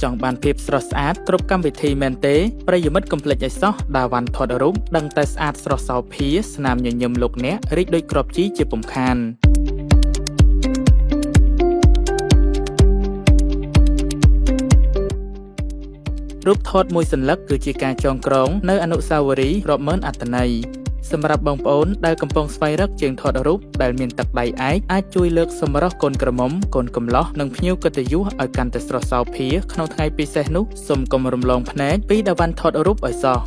ចង់បានភាពស្រស់ស្អាតគ្រប់កម្មវិធីមែនទេប្រិយមិត្តកុំភ្លេចឲ្យសោះដាវ៉ាន់ថតរូបដឹងតែស្អាតស្រស់សោភាស្នាមញញឹមលោកអ្នករីកដូចគ្រាប់ជីជាពុំខានរូបថតមួយសន្លឹកគឺជាការចងក្រងនៅអនុស្សាវរីយ៍រាប់ម៉ឺនអត្ថន័យសម្រាប់បងប្អូនដែលកំពុងស្វែងរកជាងថតរូបដែលមានទឹកដៃឯកអាចជួយលើកសម្រស់កូនក្រមុំកូនកំលោះនិងភ្ញៀវកិត្តិយសឲ្យកាន់តែស្រស់សោភាក្នុងថ្ងៃពិសេសនោះសូមកុំរំលងភ្នែកពីដាវ៉ាន់ថតរូបឲ្យសោះ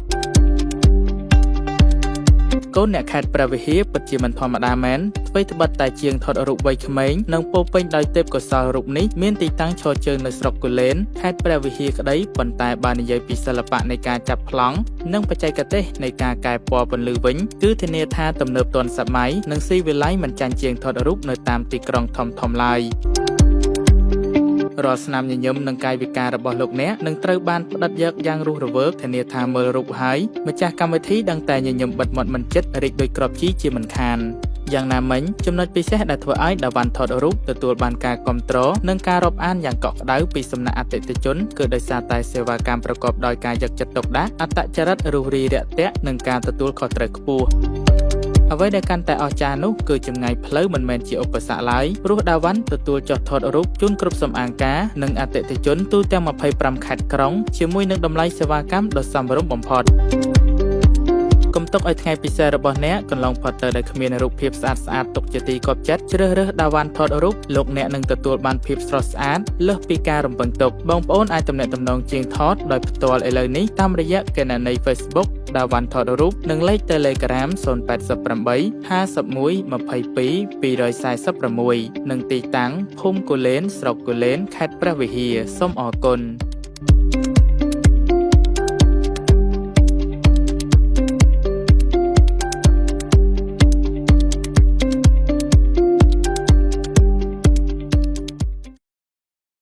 កូនអ្នកខេត្តព្រះវិហារពិតជាមិនធម្មតាមែនអ្វីត្បិតតែជាងថតរូបវ័យក្មេងនិងពោពេញដោយទេពកោសល្យរូបនេះមានទីតាំងឈរជើងនៅស្រុកគូលែនខេត្តព្រះវិហារក្តីប៉ុន្តែបើនិយាយពីសិល្បៈនៃការចាប់ប្លង់និងបច្ចេកទេសនៃការកែពណ៌ពន្លឺវិញគឺធានាថាទំនើបទាន់សម័យនិងស៊ីវិល័យមិនចាញ់ជាងថតរូបនៅតាមទីក្រុងធំៗឡើយរាល់ស្នាមញញឹមនិងកាយវិការរបស់លោកអ្នកនឹងត្រូវបានផ្ដិតយកយ៉ាងរស់រវើកធានាថាមើលរូបហើយម្ចាស់កម្មវិធីដឹងតែញញឹមបិទមាត់មិនចិត្តរីកដូចគ្រាប់ជីជាមិនខានយ៉ាងណាមិញចំណុចពិសេសដែលធ្វើឲ្យដាវ៉ាន់ថតរូបទទួលបានការគាំទ្រនិងការរាប់អានយ៉ាងកក់ក្ដៅពីសំណាក់អតិថិជនគឺដោយសារតែសេវាកម្មប្រកបដោយការយកចិត្តទុកដាក់អត្តចរិតរួសរាយរាក់ទាក់និងការទទួលខុសត្រូវខ្ពស់អ្វីដែលកាន់តែអស្ចារ្យនោះគឺចម្ងាយផ្លូវមិនមែនជាឧបសគ្គឡើយព្រោះដាវ៉ាន់ទទួលចុះថតរូបជូនគ្រប់សម្អាងការនិងអតិថិជនទូទាំង25ខេត្តក្រុងជាមួយនឹងតម្លៃសេវាកម្មដ៏សមរម្យបំផុតកុំទុកឲ្យថ្ងៃពិសេសរបស់អ្នកកន្លងផុតទៅដោយគ្មានរូបភាពស្អាតៗទុកជាទីគាប់ចិត្តជ្រើសរើសដាវ៉ាន់ថតរូបលោកអ្នកនឹងទទួលបានភាពស្រស់ស្អាតលើសពីការរំពឹងទុកបងប្អូនអាចទំនាក់ទំនងជាងថតដោយផ្ទាល់ឥឡូវនេះតាមរយៈគណនី Facebook ដាវ៉ាន់ថតរូបនិងលេខ Telegram 088 51 22 246និងទីតាំងភូមិគូលែនស្រុកគូលែនខេត្តព្រះវិហារសូមអរគុណ។